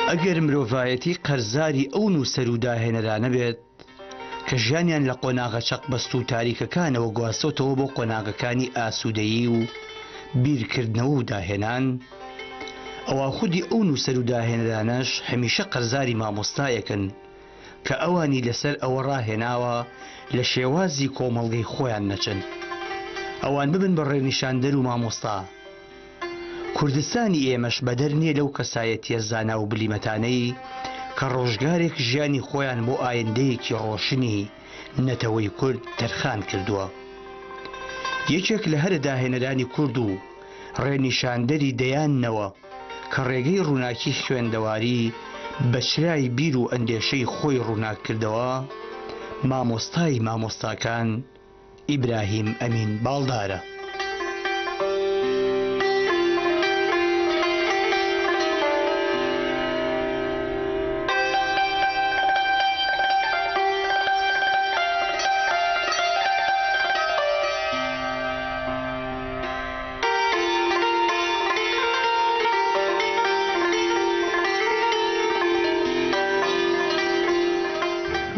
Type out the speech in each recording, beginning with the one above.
ئەگەر مرۆڤایەتی قەرزاری ئەو نووسەر و داهێنەرانە بێت کە ژیانیان لە قۆناغە چەقبەستوو و تاریکەکانەوە گواستۆتەوە بۆ قۆناغەکانی ئاسوودەیی و بیرکردنەوە و داهێنان، ئەوا خودی ئەو نووسەر و داهێنەرانەش هەمیشە قەرزاری مامۆستایەکن کە ئەوانی لەسەر ئەوە ڕاهێناوە لە شێوازی کۆمەڵگەی خۆیان نەچن. ئەوان ببن بە ڕێنیشاندەر و مامۆستا. کوردستانی ئێمەش بەدەر نییە لەو کەسایەتییە زانا و بلیمەتانەی کە ڕۆژگارێک ژیانی خۆیان بۆ ئایندەیەکی ڕۆشنی نەتەوەی کورد تەرخان کردووە. یەکێک لە هەرە داهێنەرانی کورد و ڕێنیشاندەری دەیان نەوە کە ڕێگەی ڕووناکی خوێندەواری بە چرای بیر و ئەندێشەی خۆی ڕووناک کردەوە، مامۆستای مامۆستاکان ئیبراهیم ئەمین باڵدارە.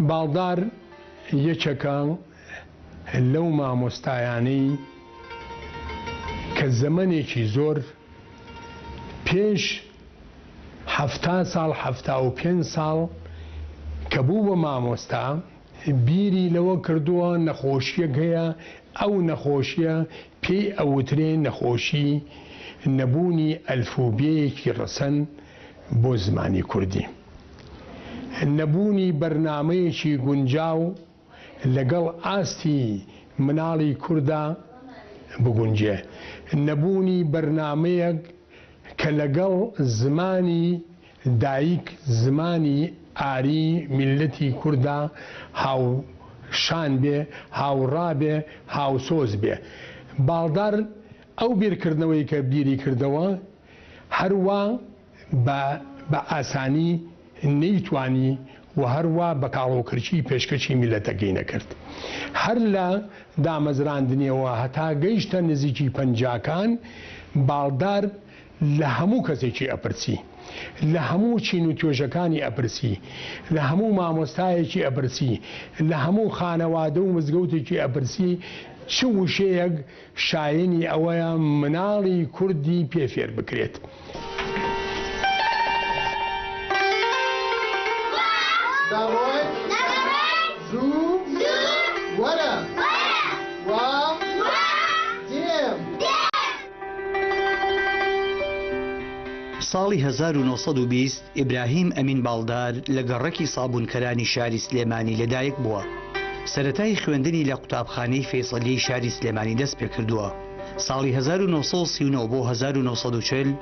باڵدار یەکێکە لەو مامۆستایانەی کە زەمەنێکی زۆر پێش 70 ساڵ 75 ساڵ کە بوو بە مامۆستا بیری لەوە کردووە نەخۆشییەک هەیە، ئەو نەخۆشییە پێی ئەوترێ نەخۆشی نەبوونی ئەلفوبێیەکی ڕەسەن بۆ زمانی کوردی. نەبوونی بەرنامەیەکی گونجاو لەگەڵ ئاستی مناڵی کوردا بگونجێ. نەبوونی بەرنامەیەک کە لەگەڵ زمانی دایک زمانی ئاری میللەتی کوردا هاو شان بێ، هاوڕا بێ، هاوسۆز بێ. باڵدار ئەو بیرکردنەوەی کە بیری کردەوە هەر وا بە بە ئاسانی نەیتوانی و هەر وا بە کاڵوکرچی پێشکەشی میللەتەکەی نەکرد. هەر لە دامەزراندنیەوە هەتا گەیشتە نزیکی پەنجاکان باڵدار لە هەموو کەسێکی ئەپرسی، لە هەموو چین و توێژەکانی ئەپرسی، لە هەموو مامۆستایەکی ئەپرسی، لە هەموو خانەوادە و مزگەوتێکی ئەپرسی چ وشەیەک شایەنی ئەوەیە مناڵی کوردی پێ فێر بکرێت. دەڕۆین؟ زوو وەرە. وا دێم. ساڵی 1920 ئیبراهیم ئەمین باڵدار لە گەڕەکی سابوونکەرانی شاری سلێمانی لەدایک بووە. سەرەتای خوێندنی لە قوتابخانەی فەیسەلیەی شاری سلێمانی دەست پێکردووە. ساڵی 1939 بۆ 1940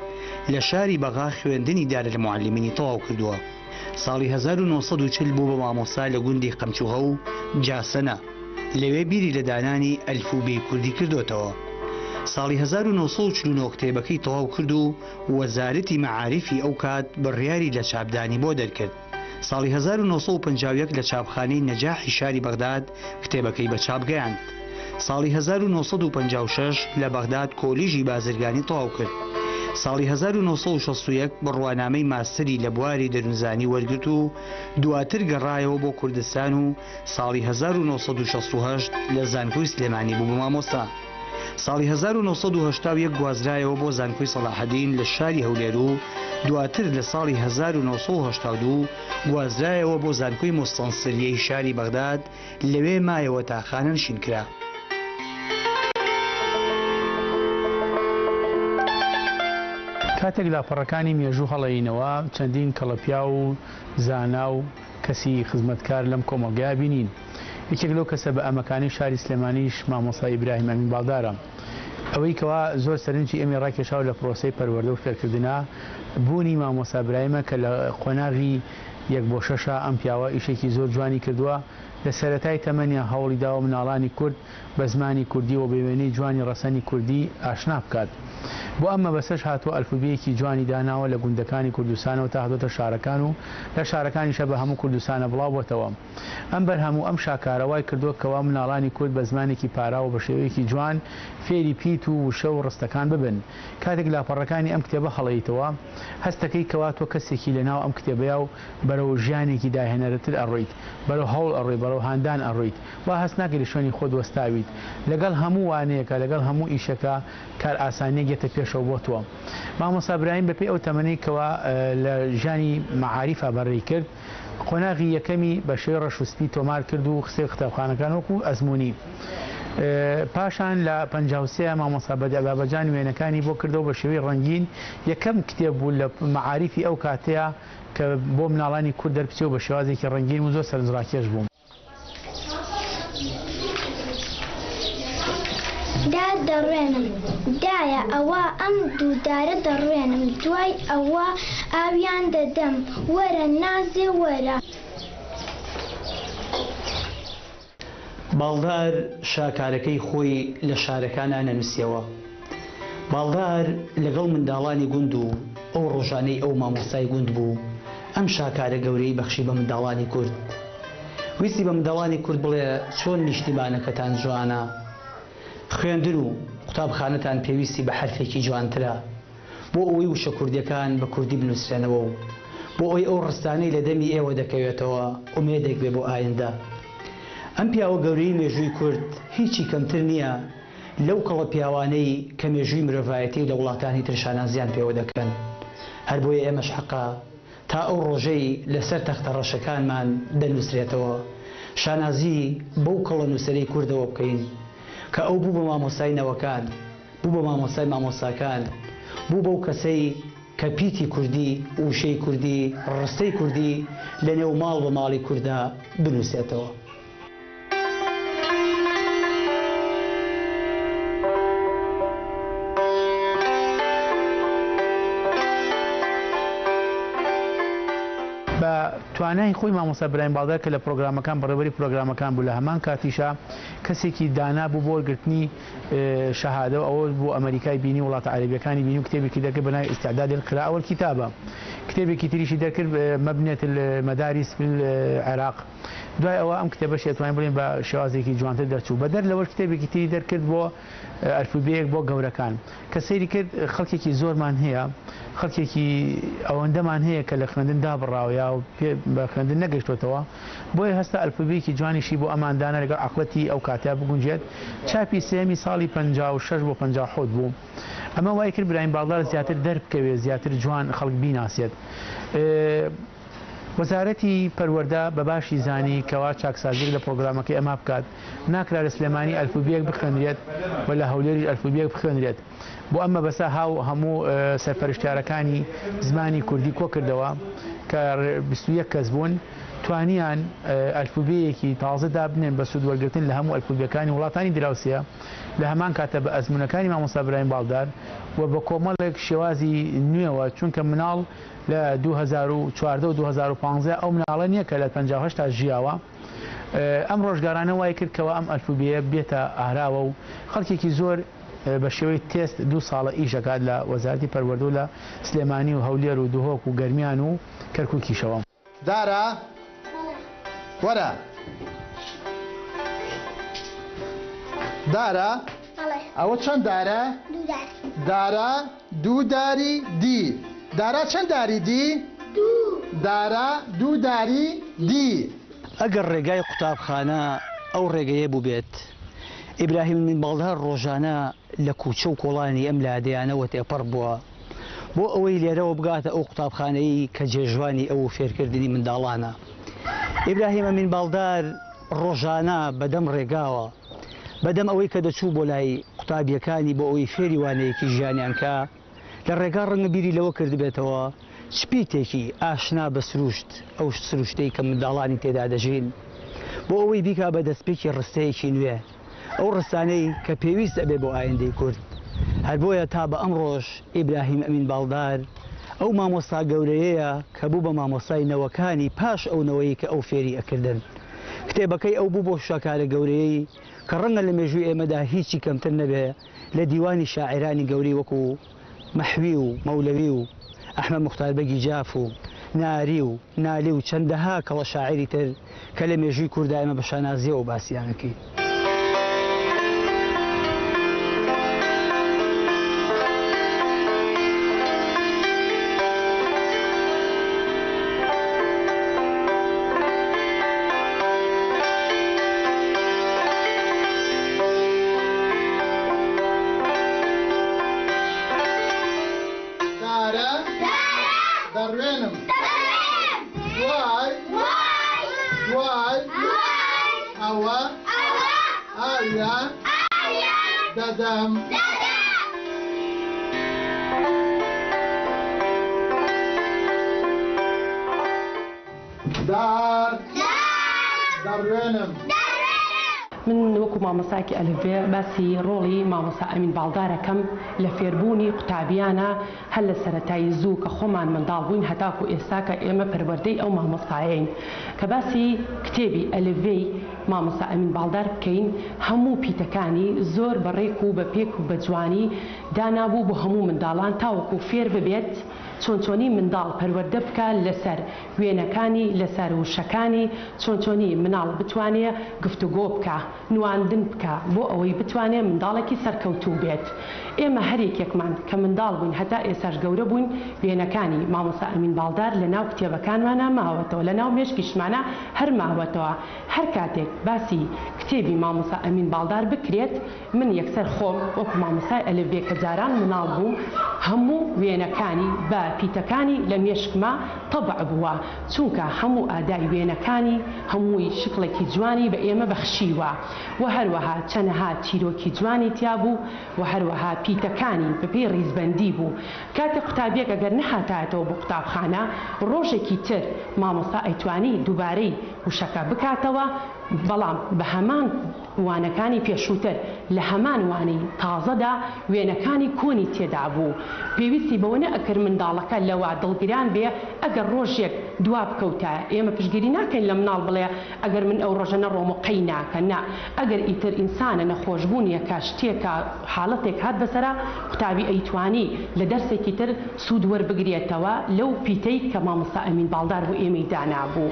لە شاری بەغا خوێندنی دارالمعلمینی تەواو کردووە. ساڵی 1940 بوو بە مامۆستا لە گوندی قەمچوغە و جاسەنە. لەوێ بیری لە دانانی ئەلفوبێی کوردی کردۆتەوە. ساڵی 1949 کتێبەکەی تەواو کرد و وەزارەتی مەعاریفی ئەوکات بڕیاری لە چاپدانی بۆ دەرکرد. ساڵی 1951 لە چاپخانەی نەجاحی شاری بەغداد کتێبەکەی بە چاپ گەیاند. ساڵی 1956 لە بەغداد کۆلیژی بازرگانی تەواو کرد. ساڵی 1961 بڕوانامەی ماستەری لە بواری دەروونزانی وەرگرت و دواتر گەڕایەوە بۆ کوردستان و ساڵی 1968 لە زانکۆی سلێمانی بوو بە مامۆستا. ساڵی 1981 گوازرایەوە بۆ زانکۆی سەڵاحەدین لە شاری هەولێر و دواتر لە ساڵی 1982 گوازرایەوە بۆ زانکۆی موستەنسریەی شاری بەغداد، لەوێ مایەوە تا خانەنشین کرا. کاتێک لاپەڕەکانی مێژوو هەڵەیینەوە چەندین کەڵەپیاو و زانا و کەسی خزمەتکار لەم کۆمەڵگایە بینین. یەکێک لەو کەسە بە ئەمەکانەی شاری سلێمانیش مامۆستا ئیبراهیم ئەمین باڵدارە. ئەوەی کەوا زۆر سەرنجی ئێمەی ڕاکێشاوە لە پرۆسەی پەروەردە و فێرکردنا، بوونی مامۆستا برایمە کە لە قۆناغی یەک بۆ شەشا ئەم پیاوە ئیشێکی زۆر جوانی کردووە. لە سەرەتای تەمەنیا هەوڵی داوە مناڵانی کورد بە زمانی کوردی و بە وێنەی جوانی ڕەسەنی کوردی ئاشنا بکات. بۆ ئەم مەبەستەش هاتووە ئەلفوبێیەکی جوانی داناوە لە گوندەکانی کوردستانەوە تا هاتۆتە شارەکان و لە شارەکانیشا بە هەموو کوردستانا بڵاو بۆتەوە. ئەم بەرهەم و ئەم شاکارە وای کردووە کەوا مناڵانی کورد بە زمانێکی پاراو و بە شێوەیەکی جوان فێری پیت و وشە و ڕستەکان ببن. کاتێک لاپەڕەکانی ئەم کتێبە هەڵەیتەوە هەستەکەی کەوا تۆ کەسێکی لە ناو ئەم کتێبەیا و بەرەو ژیانێکی داهێنەرتر ئەڕۆیت، بەرەو هەوڵ ئەڕۆی، بەرەو هاندان ئەڕۆیت. وا هەست ناکەی لە شوێنی خۆت وەستاویت. لەگەڵ هەموو وانەیەکا، لەگەڵ هەموو ئیشێکا کارئاسانییەک یەتە پێشەوە بۆ تۆ. مامۆستا برایم بەپێی ئەو تەمەنەی کەوا لە ژیانی مەعاریفا بەڕێی کرد، قۆناغی یەکەمی بە شێوەی ڕەش و سپی تۆمار کرد و خستەی قوتابخانەکان وەکو ئەزموونی. پاشان لە 53 مامۆستا بەدیع بابەجان وێنەکانی بۆ کردەوە بە شێوەی ڕەنگین، یەکەم کتێب بوو لە مەعاریفی ئەو کاتەیا کە بۆ مناڵانی کورد دەربچێ و بە شێوازێکی ڕەنگین و زۆر سەرنجڕاکێش بوو. دار دەڕوێنم دایە ئەوە ئەم دوو دارە دەڕوێنم دوای ئەوە ئاویان دەدەم وەرە نازێ وەرە. باڵدار شاکارەکەی خۆی لە شارەکانا نەنووسیەوە. باڵدار لەگەڵ منداڵانی گوند و ئەو ڕۆژانەی ئەو مامۆستای گوند بوو، ئەم شاکارە گەورەی بەخشی بە منداڵانی کورد. ویستی بە منداڵانی کورد بڵێ چۆن نیشتیمانەکەتان جوانە، خوێندن و قوتابخانەتان پێویستی بە حەرفێکی جوانترە بۆ ئەوەی وشە کوردیەکان بە کوردی بنووسرێنەوە و بۆ ئەوەی ئەو ڕستانەی لە دەمی ئێوە دەکەوێتەوە ئومێدێک بێ بۆ ئایندە. ئەم پیاوە گەورەی مێژووی کورد هیچی کەمتر نییە لەو کەڵە پیاوانەی کە مێژووی مرۆڤایەتی لە وڵاتانی تر شانازیان پێوە دەکەن. هەر بۆیە ئێمەش حەقە تا ئەو ڕۆژەی لەسەر تەختە ڕەشەکانمان دەنووسرێتەوە شانازی بەو کەڵە نووسەرەی کوردەوە بکەین کە ئەو بوو بە مامۆستای نەوەکان، بوو بە مامۆستای مامۆستاکان، بوو بەو کەسەی کە پیتی کوردی، وشەی کوردی، ڕستەی کوردی لە نێو ماڵ بە ماڵی کوردا بنووسێتەوە. بە توانای خۆی مامۆستا برایم باڵدار کە لە پرۆگرامەکان بەڕێوەبەری پرۆگرامەکان بوو لە هەمان کاتیشا کەسێکی دانا بوو بۆ وەرگرتنی شەهادە و ئەوە بۆ ئەمەریکای بینی وڵاتە عەرەبیەکانی بینی و کتێبێکی دەرکرد بە ناوی استعداد القراءة والكتابة کتێبێکی تریشی دەرکرد مبنية المدارس في العراق دوای ئەوە ئەم کتێبەشی ئەتوانین بڵێین بە شێوازێکی جوانتر دەرچوو. بەدەر لەوەش کتێبێکی تری دەرکرد بۆ ئەلفوبێیەک بۆ گەورەکان. کە سەیری کرد خەڵکێکی زۆرمان هەیە، خەڵکێکی ئەوەندەمان هەیە کە لە خوێندن دابڕاوە یا پێ بە خوێندن نەگەیشتۆتەوە. بۆیە هەستا ئەلفوبێیەکی جوانیشی بۆ ئەمان دانا لەگەڵ عەقڵەتی ئەو کاتەیا بگونجێت. چاپی سێیەمی ساڵی 56 بۆ 57 بوو. ئەمە وای کرد برایم باڵدار زیاتر دەربکەوێ، زیاتر جوان خەڵک بیناسێت. وەزارەتی پەروەردە بە باشی زانی کەوا چاکسازیەک لە پڕۆگرامەکەی ئەما بکات، ناکرا لە سلێمانی ئەلفوبێیەک بخوێنرێت و لە هەولێریش ئەلفوبێیەک بخوێنرێت. بۆ ئەم مەبەستە هاو هەموو سەرپەرشتیارەکانی زمانی کوردی کۆکردەوە کە 21 کەس بوون، توانیان ئەلفوبێیەکی تازە دابنێن بە سوود وەرگرتن لە هەموو ئەلفوبێکانی وڵاتانی دراوسێ، لە هەمان کاتە بە ئەزموونەکانی مامۆستا برایم باڵدار و بە کۆمەڵێک شێوازی نوێوە، چونکە مناڵ لە 2014 و 2015 ئەو مناڵە نییە کە لە 58 تا ژیاوە، ئەم ڕۆژگارانە وای کرد کەوا ئەم ئەلفوبێیە بێتە ئاراوە و خەڵکێکی زۆر بە شێوەی تێست دوو ساڵە ئیش ئەکات لە وەزارەتی پەروەردە و لە سلێمانی و هەولێر و دهۆک و گەرمیان و کەرکوکیشەوە. دارا وەرە دارا ئەوە چەند دارە؟ دارا دوو داری دی دارا چەند داری دی؟ دارا دوو داری دی. ئەگەر ڕێگای قوتابخانە ئەو ڕێگەیە بووبێت، ئیبراهیم ئەمین باڵدار ڕۆژانە لە کوچە و کۆڵانی ئەم لادێیانەوە تێپەڕ بووە بۆ ئەوەی لێرەوە بگاتە ئەو قوتابخانەی کە جێژوانی ئەو و فێرکردنی منداڵانە. ئیبراهیم ئەمین باڵدار ڕۆژانە بەدەم ڕێگاوە، بەدەم ئەوەی کە دەچوو بۆ لای قوتابییەکانی بۆ ئەوەی فێری وانەیەکی ژیانیان کا، لە ڕێگا ڕەنگە بیری لەوە کردبێتەوە چ پیتێکی ئاشنا بە سروشت، ئەو سروشتەی کە منداڵانی تێدا دەژین، بۆ ئەوەی بیکا بە دەستپێکی ڕستەیەکی نوێ، ئەو ڕستانەی کە پێویست ئەبێ بۆ ئایندەی کورد. هەر بۆیە تا بە ئەمڕۆش ئیبراهیم ئەمین باڵدار ئەو مامۆستا گەورەیەیە کە بوو بە مامۆستای نەوەکانی پاش ئەو نەوەی کە ئەو فێری ئەکردن. کتێبەکەی ئەو بوو بەو شاکارە گەورەیەی کە ڕەنگە لە مێژووی ئێمەدا هیچی کەمتر نەبێ لە دیوانی شاعیرانی گەورەی وەکوو مەحوی و مەولەوی و ئەحمەد موختار بەگی جاف و ناری و نالی و چەندەها کەڵە شاعیری تر کە لە مێژووی کوردا ئێمە بە شانازییەوە باسیان ئەکەین. دارە دەڕوێنم دوای دوای ئەوە ئاویان دەدەم. دار دەڕوێنم. من وەکو مامۆستایەکی ئەلفبێ باسی ڕۆڵی مامۆستا ئەمین باڵدار ئەکەم لە فێربوونی قوتابیانە هەر لە سەرەتای زوو کە خۆمان منداڵ بووین هەتاکو ئێستا کە ئێمە پەروەردەی ئەو مامۆستایەین کە باسی کتێبی ئەلفبێی مامۆستا ئەمین باڵدار بکەین هەموو پیتەکانی زۆر بە ڕێک و بە پێک و بە جوانی دانابوو بۆ هەموو منداڵان تاوەکو فێر ببێت چۆن چۆنی منداڵ پەروەردە بکا لەسەر وێنەکانی لەسەر وشەکانی چۆن چۆنی مناڵ بتوانێ گفتوگۆ بکا نواندن بکا بۆ ئەوەی بتوانێ منداڵێکی سەرکەوتوو بێت ئێمە هەر یەکێکمان کە منداڵ بووین هەتا ئێستاش گەورە بووین وێنەکانی مامۆستا ئەمین باڵدار لە ناو کتێبەکانمانا ماوەتەوە لە ناو مێشکیشمانا هەر ماوەتەوە هەر کاتێک باسی کتێبی مامۆستا ئەمین باڵدار بکرێت من یەکسەر خۆم وەکو مامۆستای ئەلفبێ کە جاران مناڵ بووم هەموو وێنەکانی بە پیتەکانی لە مێشکما تەبع بووە چونکە هەموو ئادای وێنەکانی هەمووی شکڵێکی جوانی بە ئێمە بەخشیوە وە هەروەها چەنەها چیرۆکی جوانی تیا بوو وە هەروەها پیتەکانی بە پێی ڕیزبەندی بوو کاتێک قوتابیەک ئەگەر نەهاتایەتەوە بۆ قوتابخانە ڕۆژێکی تر مامۆستا ئەیتوانی دووبارەی وشەکە بکاتەوە بەڵام بە هەمان وانەکانی پێشووتر لە هەمان وانەی تازەدا وێنەکانی کۆنی تێدا بوو. پێویستی بەوە نەئەکرد منداڵەکە لەوە دڵگران بێ ئەگەر ڕۆژێک دوا بکەوتایە. ئێمە پشتگیری ناکەین لە مناڵ بڵێ ئەگەر من ئەو ڕۆژە نەڕۆم و قەی ناکە. نا. ئەگەر ئیتر ئینسانە نەخۆشبوونێکە شتێکە حاڵەتێک هات بەسەرا قوتابی ئەیتوانی لە دەرسێکی تر سوود وەربگرێتەوە لەو پیتەی کە مامۆستا ئەمین باڵدار بۆ ئێمەی دانابوو.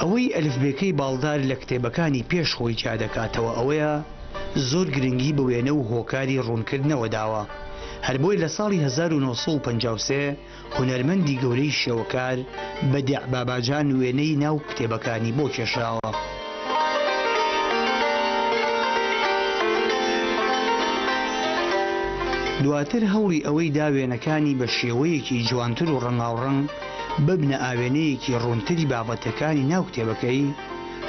ئەوەی ئەلفبێکەی باڵدار لە کتێبەکانی پێش خۆی جیا دەکاتەوە ئەوەیە زۆر گرنگی بە وێنە و هۆکاری ڕوونکردنەوە داوە هەر بۆیە لە ساڵی 1953 هونەرمەندی گەورەی شێوەکار بەدیع باباجان وێنەی ناو کتێبەکانی بۆ کێشاوە. دواتر هەوڵی ئەوەی دا وێنەکانی بە شێوەیەکی جوانتر و ڕەنگاوڕەنگ ببنە ئاوێنەیەکی ڕوونتری بابەتەکانی ناو کتێبەکەی،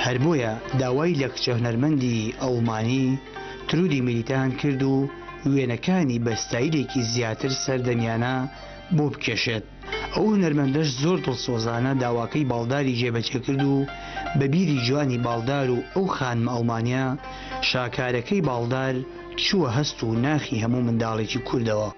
هەر بۆیە داوای لە کچە هونەرمەندی ئەڵمانی ترودی میلیتان کرد و وێنەکانی بە ستایلێکی زیاتر سەردەمیانە بۆ بکێشێت، ئەو هونەرمەندەش زۆر دڵسۆزانە داواکەی باڵداری جێبەجێ کرد و بە بیری جوانی باڵدار و ئەو خانمە ئەڵمانیە شاکارەکەی باڵدار چووە هەست و ناخی هەموو منداڵێکی کوردەوە.